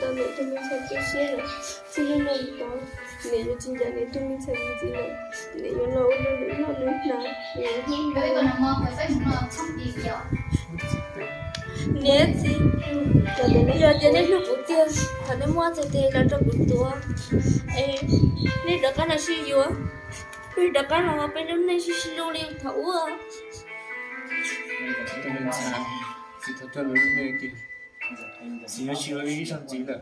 Niam tus me ntxhais tu siab lawm, txij hnub no mus tod niam yuav tsis ncaim niam tus me ntxhais mus ntxiv lawm. Niam yuav los ua rau nws noj nws hnav, nws yuav hlub nws. Niam txiv, yog tias nej hlub kuv tiag, thov nej muab txhais tes los rau kuv tuav, es nej rov qab los sib yuav, nej rov qab los ua peb lub neej sib sib hlub li thaum ub. Txiv thov coj lawv lub neej tiag, txiv yuav tsis ua li ib zaug ntxiv lawm,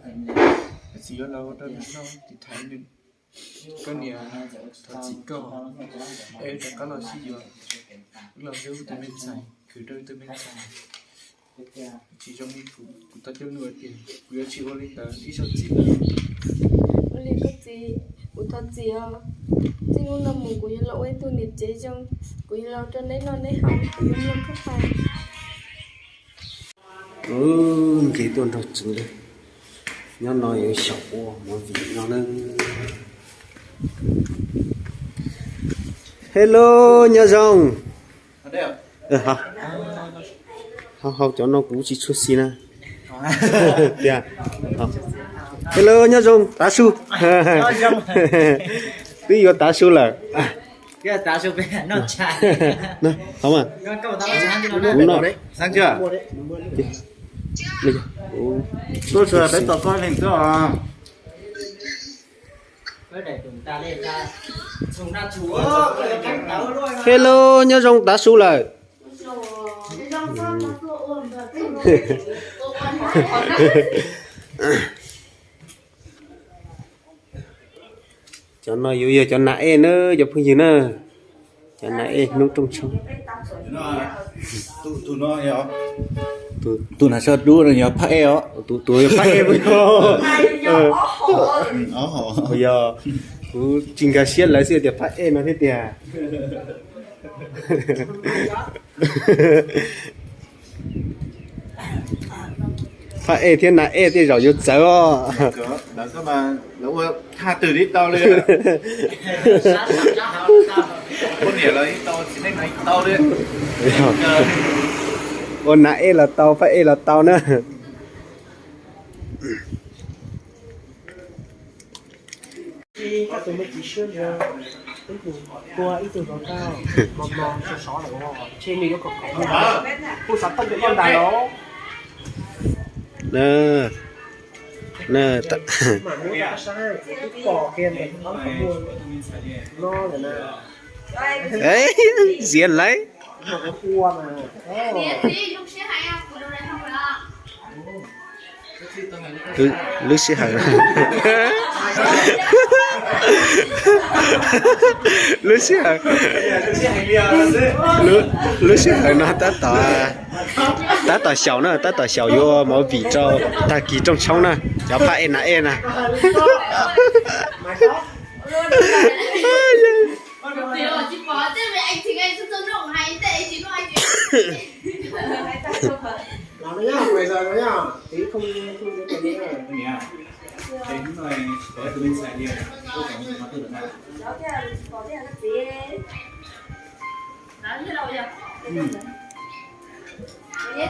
txiv yuav los ua rau nws noj tiv thaiv nws. Koj niam, thov txim koj, es rov qab los sib yuav, wb los yug wb tus me ntxhais, khwv rau wb tus me ntxhais. Tsis zoo li kuv, kuv thov coj lawv tiag, kuv yuav tsis ua li ntawd ib zaug ntxiv lawm. Ua li koj txiv, kuv thov txim os. Txij hnub no mus kuv yuav los ua ib tug niam tsev zoo, kuv yuav los rau neb noj neb haus, kuv yuav mloog koj hais. Nqis tuaj nrog tsev, nyob no yuav xyaum ua movie no na. Hello, nyob zoo. Hau cov no kuv tsis tshua xis na. Tiag. Hello, nyob zoo, tav su. Twb yuav tav su lawm. Kuv no. Hello, nyob zoo tav su lawm. Cov no yuav yog cov nas ej na, cov phooj ywg na. Cov nas ej hnub rooj tshoob. Tus nas sab dub no yog phaj ej os. Tus, tus yog phaj ej. Yog, kuv tsis nkag siab lawv xwb tias phaj ej no thiab tiag. Phaj ej thiab nas ej tej zaum yuav txawv os. Lawv ua thaj twg tib tau li. Poj niam los tau, txiv neej los tau li. Ua nas ej los tau, phaj ej los tau na. Ib koj tus me txiv siab ntawd, ib tug tua ib tug rau koj, mos mos sov sov lawm, ntshe nws yuav kom kom kuv xav tau koj ntais los. Mam muab koj sab, kuv twb pom kiag ntawm qhov muag no lawm na. Ziav lawm. Lub sij hawm, lub sij hawm, lub sij hawm no tab tom, tab tom xyaum na, tab tom xyaum yuav movie rau tag kis rooj tshoob na, cov phaj ej nas ej na.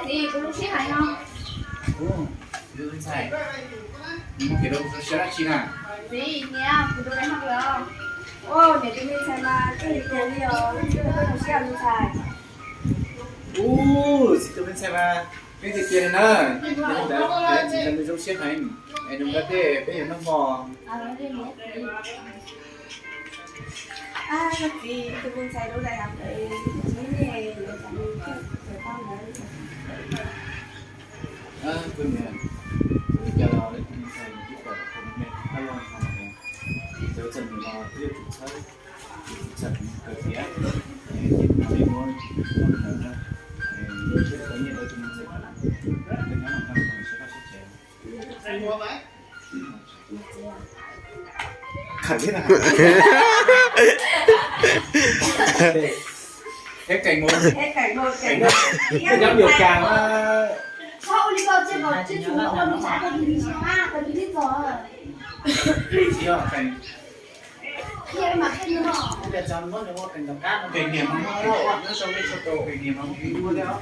Txiv, kuv lub sij hawm no. Ntxhais, nws muaj kev rau siab dab tsi na? Txiv, niam, kuv tus daim hau lawm. Niam tus me ntxhais mas koj lig tiag li os, koj rau siab me ntxhais. Ub, txiv tus me ntxhais mas koj lig tiag li na. Txiv tus me ntxhais zoo siab heev, es nws nqa tej peb yuav noj mov. Txiv, tus me ntxhais rau daim hau lawm, txiv ne, tau ntawd. Kuv niam, ua li cas los tus me ntxhais nws twb pom tus me me tab loj no lawm, txawm txog nws los twb yuav tsum txhawb, yuav tsum txhawb kawg thiab, es cia kuv mam li muab noj ntawd na, es yuav tsum tau nyiaj rau tus me ntxhais, nyob nyob no nws sab vaj sab tsev. Khaws thiab na. Thiab kees mus. Nyob nyuam cas mas. Tsis yog kees. Kees niam mas muab, kees niam mas muab, kees niam mas muab li os.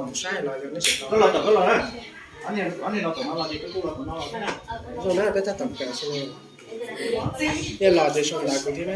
mus saib los yog neb tseem tau. Koj los tom koj los na. Ob niag los tom no los ces koj kuj los tom no los thiab na. Zoo na, peb tab tom kawm xwb. Nej los ces sau ntawv kuv thiab na.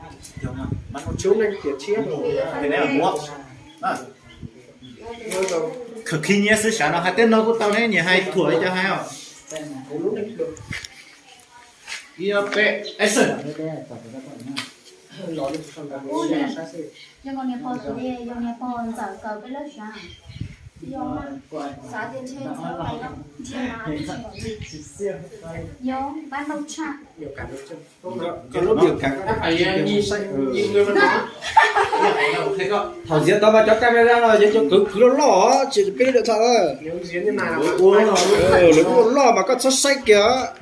Khwv khwv nyiab xwb, sav no hais tej no kuj tau ne, nyias hais thuam li cov hais os. Ib ob peb, action. Yog niag pog tus li, yog niag pog ntxawm kaw peb lub siab. Yog mas, xav tias ntshe ntxhais ntxhais no ntsia mas tsis npaum li. Yog pab nrauj tshaj. Thaum ziav tod mas cov camera no yog cov kwv kwv loj loj, tsis peb lub điện thoại. Lawv lub loj loj mas koj txhob saib kiag.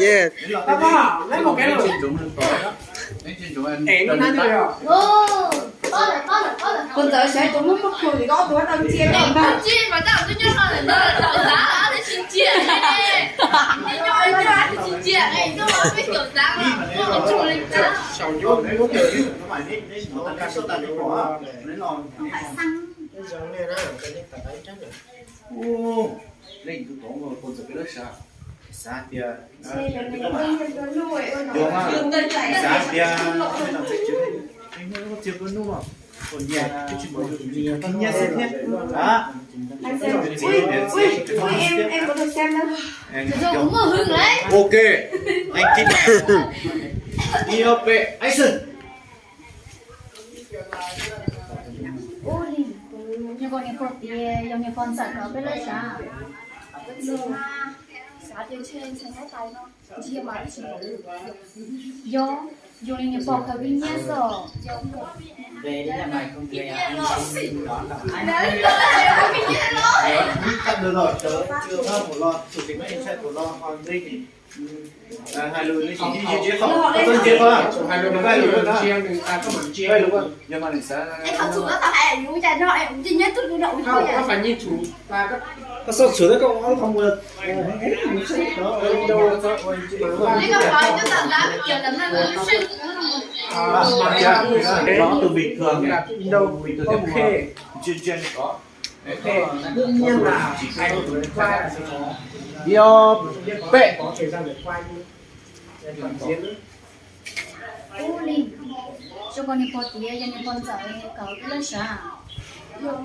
Yes. Koj ntxawm saib tus muaj muaj plhus tim koj tus dab tsi ntsia koj mas. Saum ncuab muab tus. Leej twg tuav nkaus koj ntxawm peb lab sav? Xav tias, xav tias txiv koj nub, tus nyiam twb tsis pom yus nyiam xwb thiab. Ok, thank you. Ib ob peb, action. Ub li, yog koj niag pog tias yog niag pog ntxawm los peb lab sav? Xav tias ntshe ntxhais Thaib Thaib no ntshe mas twb tsis pom. Yog, yog li niag pog khaws khib nyiab xwb os. Koj xoj txhua koj ua qhov mus. Tus bình thường, bình thường có. Ib ob peb. Ub li, zoo koj niag pog tias yog niag pog ntxawm kawm peb lab sav? Yog,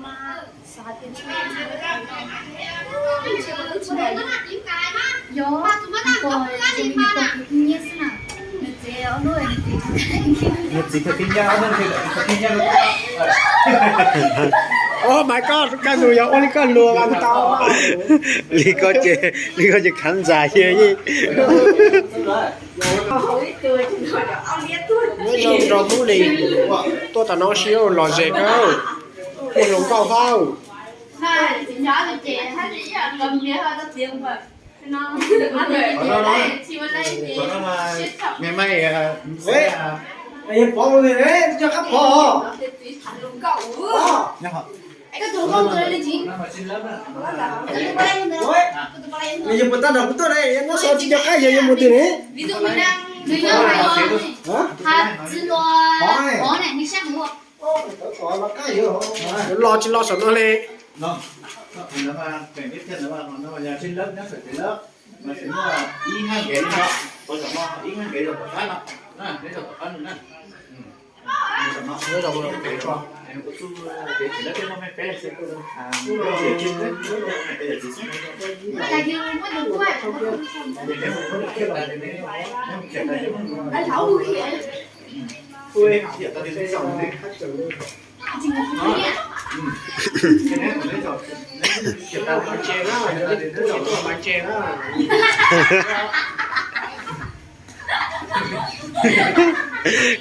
niag pog zoo li niag pog khib nyiab xwb na. Nws txiv ob hnub, nws txiv khib nyiab, ob hnub nws txiv khib nyiab. Oh my god, koj nus yog ua li koj luag tau. Li koj ces, li koj ces khav ntxas yog yeej. Nyob zoo rau hnub li, tuaj tom no ua si los ze kawg, ua zoo nkauj hauj. Ngày mai, à, sẽ, à, Ê, pov ua li ne, coj qab pov. Nws yog puas tab nrog kuv tuaj ne, nyob so tsis nco qab yog yuav mus twg ne. Los tsis los saum no li.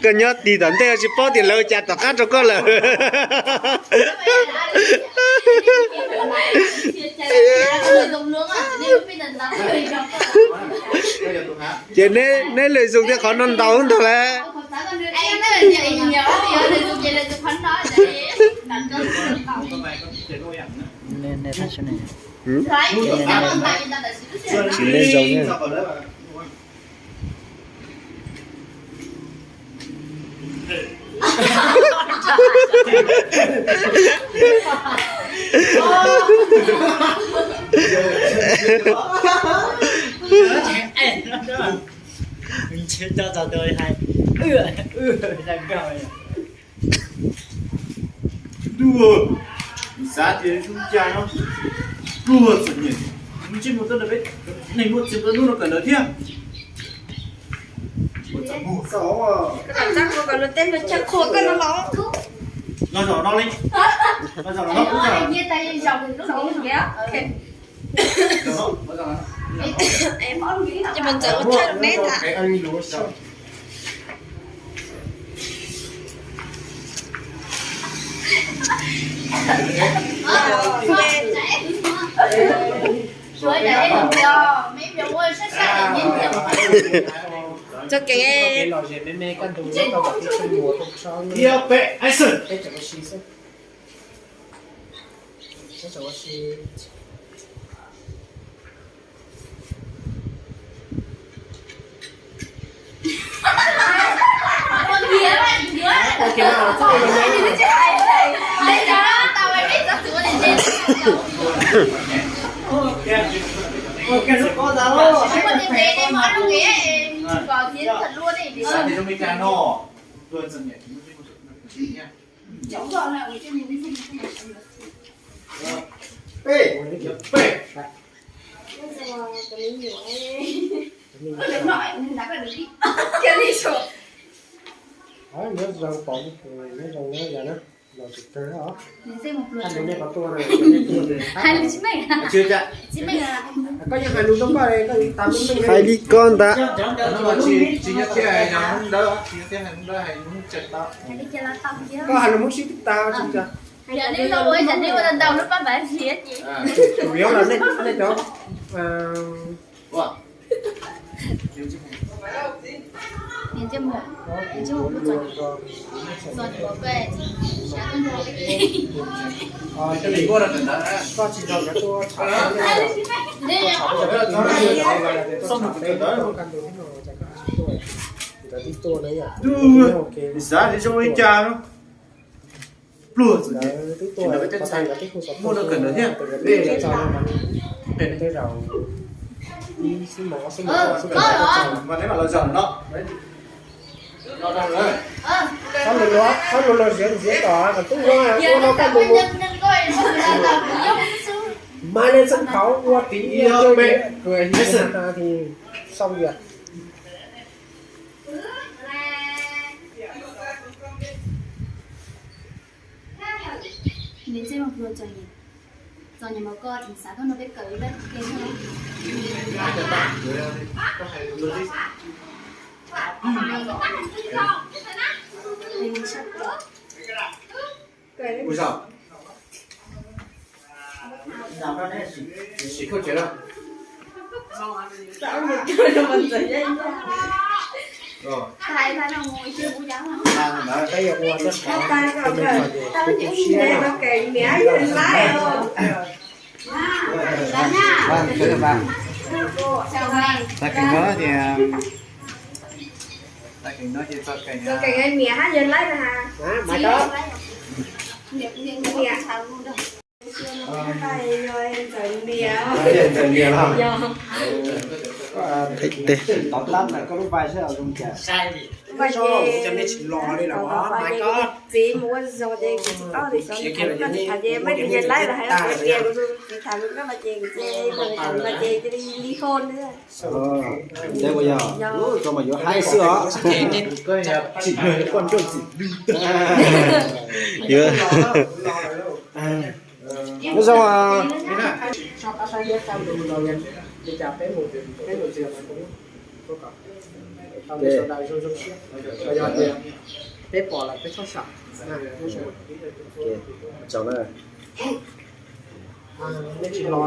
Koj nyob tig tom ntej tsis paub tias lawv ua cas tom qab rau koj lawm. Ces neb, neb lwm zus tias qhov no ntaus ntag lauj. Tsis neb zoo. Ntuj, xav tias zoo cas no, pluag txom nyem. Ntsej muag tuaj ntawm peb, neeg muaj txiag nplua nuj no kawm ntawv thiab. Koj txaj muag kom luag tej luag chaw qhuas koj no los. Los zaum no li. Los zaum no, los zaum no. Ces mas ntxawm ua thawj neb tas. Txoj kev. Nyob zoo pom, nyob zoo na yog na, los tsis kawg os. Hais li tsis meej, koj yeej hais lus zoo nkauj, koj tas meej meej. Hais li koj ntag. Koj hais lus Hmoob sib twb tag tsis cas. Tus yuav los nej cov Xav zoo li cas no. Pluag txog ces ntawd peb tej ntxhais muaj no kawm ntawv thiab. Peb tej zaum ib xub moos ob xub moos xwb kawm ntawv txog mas neb mam los zaum no. Txhob lus luag, txhob lus luag ziav ziav tom kom tub zoo ua no kaj mus mus. Mas nej txheej thaum ua tim ib yog peb kws xaum yam. Nws txij mus pluag txog nyem, txog nyem mas koj tseem xav koj nrog peb kawm ib lab ke thiab. Ua zaum. Sim khaub tsev lawm. Tag kis no tias, tag kis no ces txog kev niam hab yawg laib na. Txiv mus ua zog ces kuv tsis paub tias xyov nws tham koj tsis tham ces muab tus yawg laib los hais tias kuv txiv tham koj no ces kuv ces kuv tham no ces cia li li hon. Ua yog, tso mas yuav haib xwb os. Tsim nyog yuav poj nrauj txim. Nyob zoo. Peb pom lawm peb txhob sam. Nej tsis los lawm